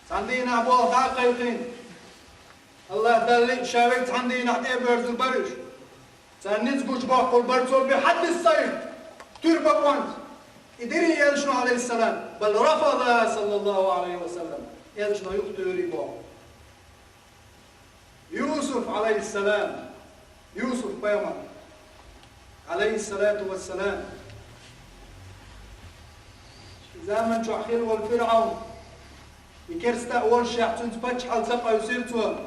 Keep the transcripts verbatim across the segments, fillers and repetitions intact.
Цхьан дийнахь болх дӀа а кхайкхийна, АллахӀ Далла лиъча, ша верг цхьан дийнахь тӀе а боьрзур бара уьш. Царна ницкъ гучубоккхур бара цо بحد السيف, туьра бакъонца. И дирий элчано, عليه السلام, بل رفضها صلى الله عليه وسلم, элчано юхатуьйрий боху. Юсуф, عليه السلام, Юсуф пайхамар, عليه الصلاة والسلام, заман чохь хилла волу ФирӀавн, и керста а волушехь, цуьнца паччахьалла ца къевсира цо.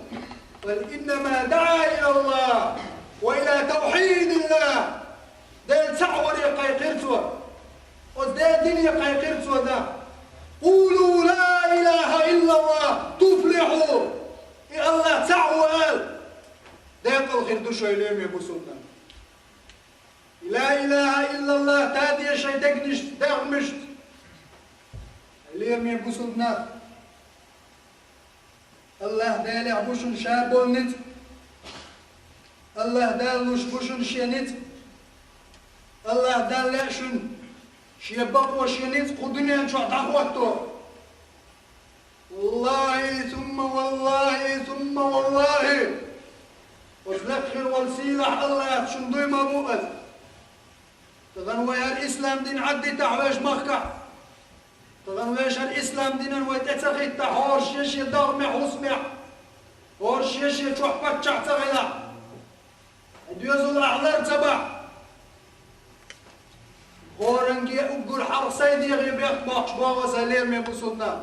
بل إنما دعا إلى الله وإلى توحيد الله. Дела цхьаъ варе кхайкхира цо. Оцу Делан дине кхайкхира цо, да. قولوا لا إله إلا الله تفلحوا. И АллахӀ цхьаъ ву ала, декъала хир ду шайн, лераме бусулба нах. И لا إله إلا الله тадеш шайн дегнашца, дегӀмашца. Лераме бусулба нах, АллахӀ Делехь бу шуна ша болу ницкъ. АллахӀ Далла луш бу шуна шен ницкъ. АллахӀ Далла лаьа шуна шен бакъо, шен ницкъ кху дуьнен чохь дӀахӀотто. والله ثم والله ثم والله. Оцу лакхахь волу сийлахь АллахӀ шуна дуй ма бу аса. Тахана вай хӀара ислам дин Ӏаддитахь вешан махкахь, тахана вешан ислам динан вай тӀе ца хӀиттахь, хӀора шен-шен догӀмехь, хӀусамехь, хӀора шен-шен чохь паччахь ца хилахь, хьайн доьзал ахь лар ца бахь, хӀоранге уггар хьалха сайн дегӀе бехк боккхуш боху аса, лераме бусулба нах.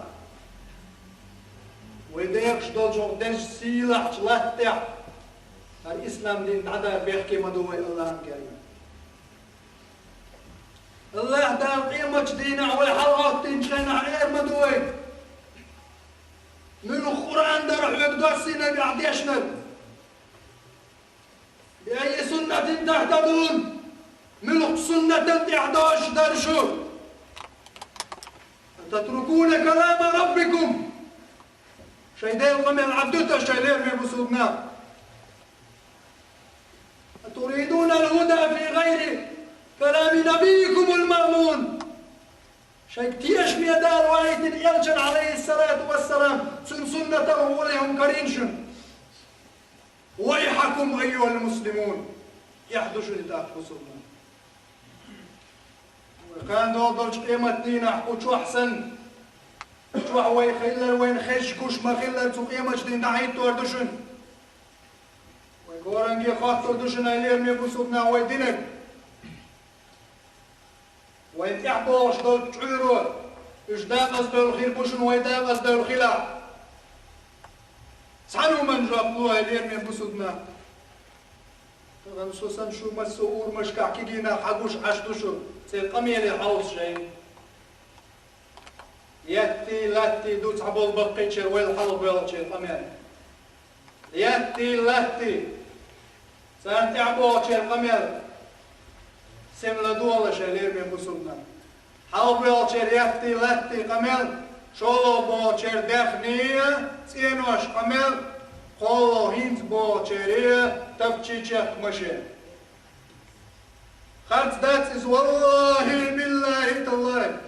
Вай дехаш долчу хӀокху дезачу сийлахьчу латтехь хӀара ислам дин дӀадар бехке ма ду вай, АллахӀан кӀелнах. АллахӀ Дала къематчу дийнахь вай хьалагӀоттийначу хенахь эр ма ду вай: «Муьлха Къуръан дара хьоьга доссийнарг, ахь дешнарг? بأي سنة تهتدون؟ Муьлхачу суннатан тӀехь доцуш дара шу? أتتركون كلام ربكم؟» Шайн Делан къамел Ӏаддуьту аш, шайн лераме бусулба нах? أتريدون الهدى في غير كلام نبيكم المأمون؟ Шайга тешаме Дала ваийтина элчан, عليه الصلاة والسلام, цуьнан суннатал гӀоле хӀума карийна шуна? ويحكم أيها المسلمون! Эхь ду шуна тӀаккха, бусулба нах. Вай кхана долу долчу къематдийнахь кху чохь санна, кху чохь вай хиллар, вайна хезаш гуш ма-хиллара, цу къематчу дийнахь дӀахӀиттор ду шуна. Вай хӀоранге хоттур ду шуна, хьайн лераме бусулба нах, вай динарг. Вайна тӀехь богӀуш долчу чкъуьро, уьш декъаза девлла хир бу шуна, вай декъаза девлла хилахь. Цхьана хӀуманна жоп ло, хьайн лераме бусулба нах. Тахана со санна шу массо а урамашкахь кегийнах хьагуш Ӏаш ду шу, церан къамеле хьовса шайна. Еттий, латтий ду цхьаболу баккхийчеран вайл хьалха боьлхучеран къамел. Еттий, латтий, царна тӀехь богӀучеран къамел. Сема ладогӀалаш, хьайн лераме бусулба нах. Хьалха боьлхучеран еттий, латтий къамел, шолгӀа богӀучеран даьхний, цӀенош къамел, кхоалгӀа хӀинца богӀучеран тапчий, чехка машен. Харц дац иза, валлахӀи, биллахӀи, таллахӀи.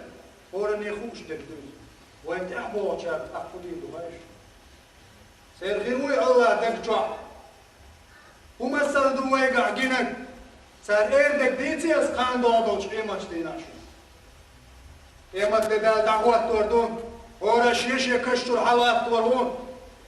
ХӀоранне хууш дерг ду иза. Вайна тӀехь богӀучарна тӀаккха хӀун дийр ду, хаьий шу? Церан хир вуй АллахӀ даг чохь? ХӀун масал ду вайгахь гинарг? Цара эр дерг дийций аса кхана догӀу долчу къематчу дийнахь шуна? Къематде Дала дӀахӀоттор ду, хӀора шен-шен каш чуьра хьалаттор ву.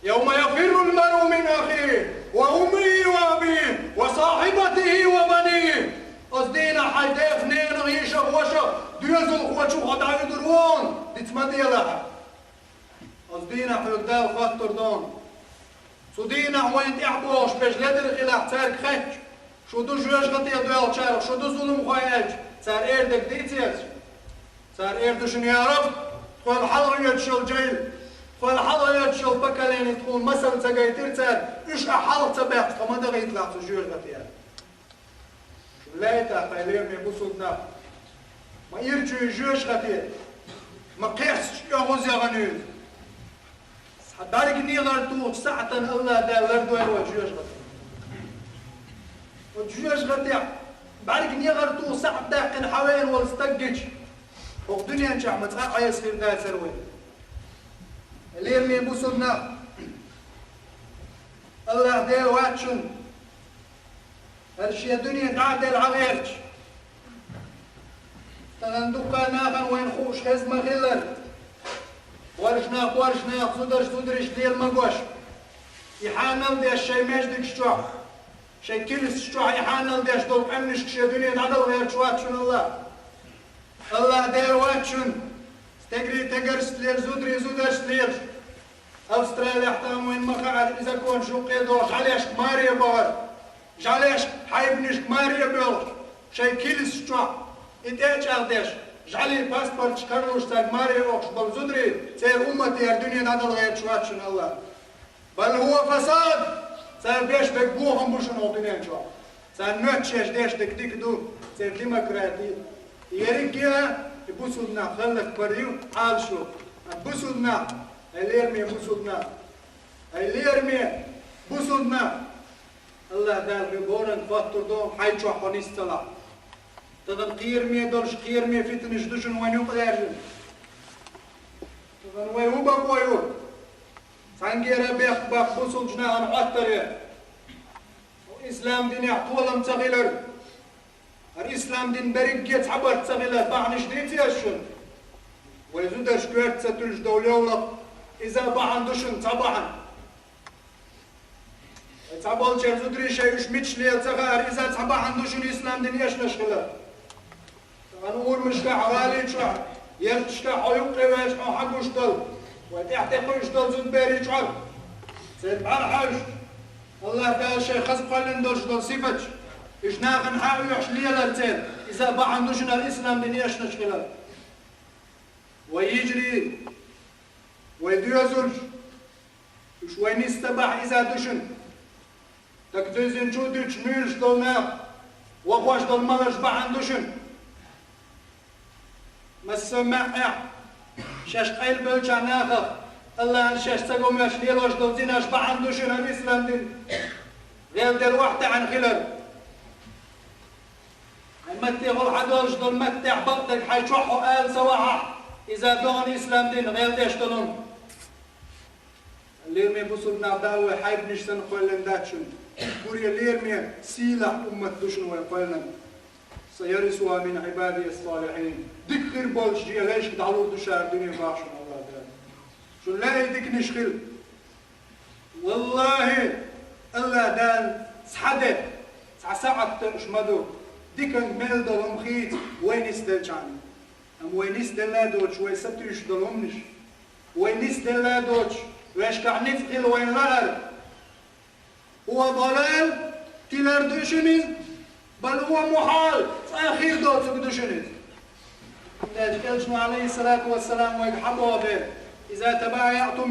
يوم يفر المرء من أخيه وأمه وأبيه وصاحبته وبنيه. Оцу дийнахь хьайн дех, ненах, йишах, вашах, доьзалхочух хьо дӀавуьдур ву, диц ма делахь. Оцу дийнахь хьоьга Дала хоттур ду. Цу дийнахь вайна тӀехь богӀуш берш ледара хилахь, цаьрга хаьттича, шу ду жоьжахате доьлхучарах, шу ду зуламхой аьлча, цара эр дерг дийций аса? Цара эр ду шуна: «Я Раб, тхол хьалха йоьдуш йолу жайна, тхол хьалха йоьдуш йолу поколени тхуна масал ца гайтира цара, уьш ахь хьалха ца баьккхича, тхо ма дахийталахь цу жоьжахате». Шу лаьйтта, хьайн лераме бусулба нах, ма ирча ю жоьжахате, ма кхерча оьгӀаз яхана ю иза. Цхьа бӀаьрган негӀар тухучу сахьтана АллахӀ Дала лардойла вай жоьжахатех. Оцу жоьжахатехь бӀаьрган негӀар туху сахьт даьккхина хьавеана волу стаг гича, хӀокху дуьнен чохь ма цкъа а Ӏеса хир дацара вай. Лераме бусалба нах, АллахӀ Дела вац шун, хӀара шен дуне дӀа а делла Ӏа гӀерташ. Тахан дуккха нахана вайна хууш хеза ма хиллара, боаршнах боаршнах, зударш зудараш лела ма гош, и хьанал деш шайн маьждигаш чохь, шайн килсаш чохь и хьанал деш долу къаьмнашка шен дуне дӀадала гӀерташ вац шун АллахӀ. АллахӀ Дела вац шун, стегарий стегаршца лелаш, зударий зударшца лелаш. Австралехь тахана вайна ма хаьара, и законаш юккъе а долуш, жӀаьлешка маре а бахар, жӀаьлешка, хьайбанашка маре а боьлхуш, шайн килсаш чохь и тӀе а чӀагӀдеш, жӀаьлий паспорташ карлуш, цаьрга маре а бохуш болу зударий, церан уммате хӀара дуне дӀадала гӀерташ вац шун АллахӀ. Бал хӀува фасад! Цара беш берг бохам бу шуна хӀокху дуьнен чохь. Царна моьттуш деш дерг дика ду, церан демократи. Ерриге а и бусалба нах хӀаллакбар ю, Ӏалашо. Амма бусалба нах, хӀай лераме бусалба нах, хӀай лераме бусалба нах, АллахӀ Дала хьоьга боранга хоттур ду, хьайн чохь хьо нис ца лахь. Тахана кхераме долуш, кхераме фитнаш ду шуна вайна юкъадаьржина. Тахана вай хӀун бакъо ю? Цхьаьнгара бехк баккха бусалба нахана хьоттаре. Ислам динехь толам ца хилар, хӀара ислам дин берриге цхьабарт ца хилар бахьанаш дийций ас шуна? Вай зударш коьрта ца туьллуш долу йовлакх, иза а бахьана ду шуна, цхьа бахьана. Вай цхьаболчеран зударий шайн уьш мичахь лела ца хаар, иза а цхьа бахьана ду шуна ислам дин эшнаш хилар. Тахана урамашкахь, гӀалин чохь, ярташкахь хьо юккъе ваьлча хьуна хьагуш долу, вай тӀаьхьа тӀекхуьуш долу зудаберийн чкъор, церан бӀаьрахьевш, АллахӀ Дала шайн хаза кхоьллина долуш долу сифаташ, уьш нахана хьаоьхуш лелар церан, иза а бахьана ду шуна хӀара ислам дин эшнаш хилар. Вай йижарий, вай доьзалш, уьш вай нис ца бахь, иза а ду шуна. Дагадоьзначу дуьтуш муьйлуш долу нах, вахош долу маларш бахьана ду шуна. Массо а маьӀӀехь, шаьш къайлабевллачу нахах, АллахӀана шаьш ца го моьттуш лелош долу зинаш бахьана ду шуна хӀара ислам дин гӀелдер охьатаьӀна хилар. Хьайн маттехула хьадолуш долу маттехь бакъдерг хьайн чохь хьо ала ца вахь, иза а ду хьуна ислам дин гӀелдеш долу. Лераме бусалба нах, Дала вай хьайбанаш санна кхоьллина дац шуна. Гуре лераме, сийлахь уммат ду шуна вай кхоьллина. Саярисуха мин Ӏибадия ссалихьин. Дика хир болчу шен лайшка дӀалур ду ша хӀара дуьне боху шуна АллахӀ Дала. Шуна лаьий диканаш хила. ВаллахӀи, АллахӀ Дала цхьа де, цхьа сахьат тоьуш ма ду, диканиг мел долу хӀума хийца вай нисделчхьана. Амма вай нисделла а доцуш, вай сатуьйсуш долу хӀуманаш, вай нисделла а доцуш, вешкахь ницкъ хила вайна лаар. ХӀува далал, тилар ду шуна иза, бал хӀува мухьал, цкъа хир доцург ду шуна иза. ХӀунда аьлча Элчано, Ӏалайхиссалату вассалам, вайга хьабоху бер: иза табаяътум